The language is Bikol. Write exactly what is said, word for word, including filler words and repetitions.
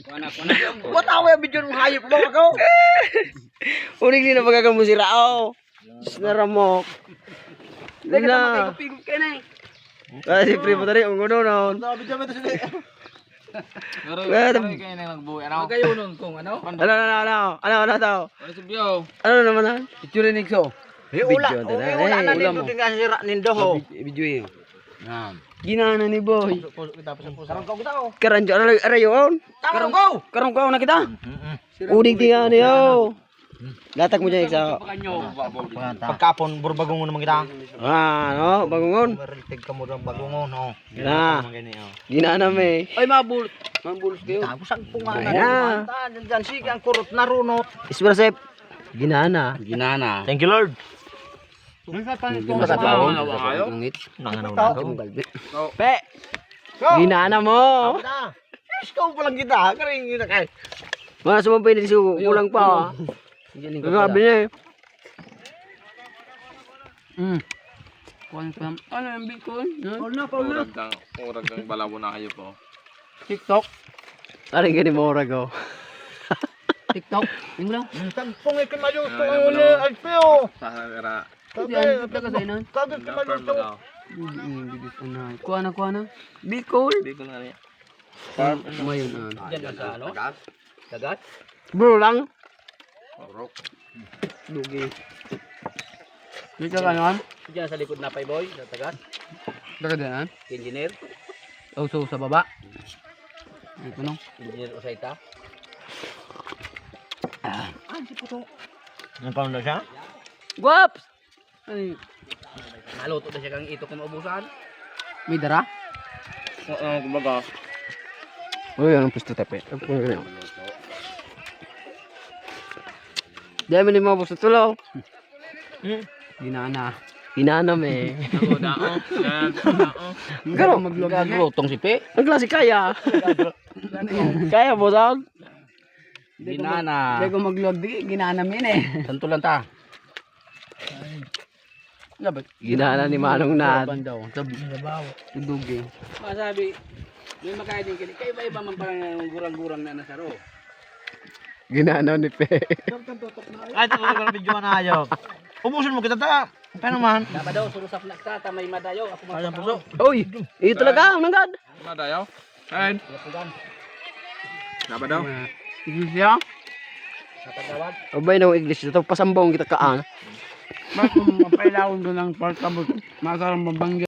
Kuha na, kuha na. Wata ko yung video ng hayop mo, ako. Uling din na pagkakan mo si Rao. Diyos na ramok. Hindi ka na makikupigop ka na eh. Ah, siyempre, mo tari, ang guno na. Sabi dyan, ito sila. Pero, Well, the- Kayo na yung nagbuhay, ano? Magayonon kung ano. Ano, ano, ano, ano, ano daw? Ano si Bio? Ano naman, ha? Itsura ni Exo. Video, ito na. Ulan na. Ulan mo. Dito nga sira nindo, ho. Video yun. Yan. Ginana ni Boy. Karang kau kita, oh. Karanjo, aray, aray, yun. Karang kau! Karang kau na kita. Udig di nga niyo. Latag mo dyan, isa. Pagkapon, burbagongon naman kita. Ah, no? Bagongon. Maritig ka mo doon, bagongon, no? Na. Ginana mo eh. Ay, mabulos. Mabulos kayo. Tapos ang punga na Ayan. naman. Ah, dyan, dyan, sige, ang kurot na runot. Isprasep. Ginana. Ginana. Thank you, Lord. Hindi Kung masatawon. Nanganaw na ako. Nanganaw na ako. Pe! Ginana mo! Tama na. Ikaw pa lang kita, ha? Karing kita kay. Mga sumabay na suko, kulang pa, ha? Grabe na eh. Mm. Kuwan ko lang. Ano yung Bicol? No? Paul na, Paul na. Urag ng, urag ng balawo na kayo po. TikTok. Aray, gani mo, urag, oh. TikTok. Yung lang. Minsan pong ito mayo Ano, ito ano, ang ano? Alpeo. Sa harap. Sabi, Yan, taga sa inon. Sabi, Ang kumaluto. Farm na. Hindi, hindi, hindi, ano. Kuha na, kuha na. Bicol. Bicol nga niya. Farm. Ano yun, ah? Diyan ka sa ano? Dagat? Bro lang. Dugi. Dito ka naman? Diyan sa likod na pay boy, sa taga. Taga dyan, ah? Engineer. Oh, so sa baba. Ito no. Engineer Osayta. Ah, si puto. Nagkaroon na siya? Guwaps! Ay, Naluto na siya kang ito kung maubusan. May dara? Oo, kumbaga. Uy, anong pwesto, Tepe? Ang pwesto. Di mo ni mabos sa tulo. Hmm? Ginana. Ginana, me. Ako, dao. Yan, dao. Garo. Gagro, tong sipi. Ang klase kaya. Kaya, bosag. Ginana. Hindi ko mag-, hindi ko mag-load, di, ginana mo yun eh. Tanto lang ta. Labot. Ginana ni Manong Nat. Bandaw. Sabi, sabaw. Dugi. Masabi, may makain din kini. Kaiba-iba man parang gurang-gurang na nasaro. Ginana ni Pe. Ay, ito ko ng video na ayaw. Ubusin mo kita ta. Kaya naman. Dapat daw, surusap na kita, ta may madayo. Ako Ayan, puso. Uy, ito talaga, ang nanggad. Madayo? Kain. Dapat daw. Iglesia? Sa pagawad. Abay na ang iglesia. Ito, pasambong kita kaan. Mas kung mapailawon ko ng portable, masarang mabangga.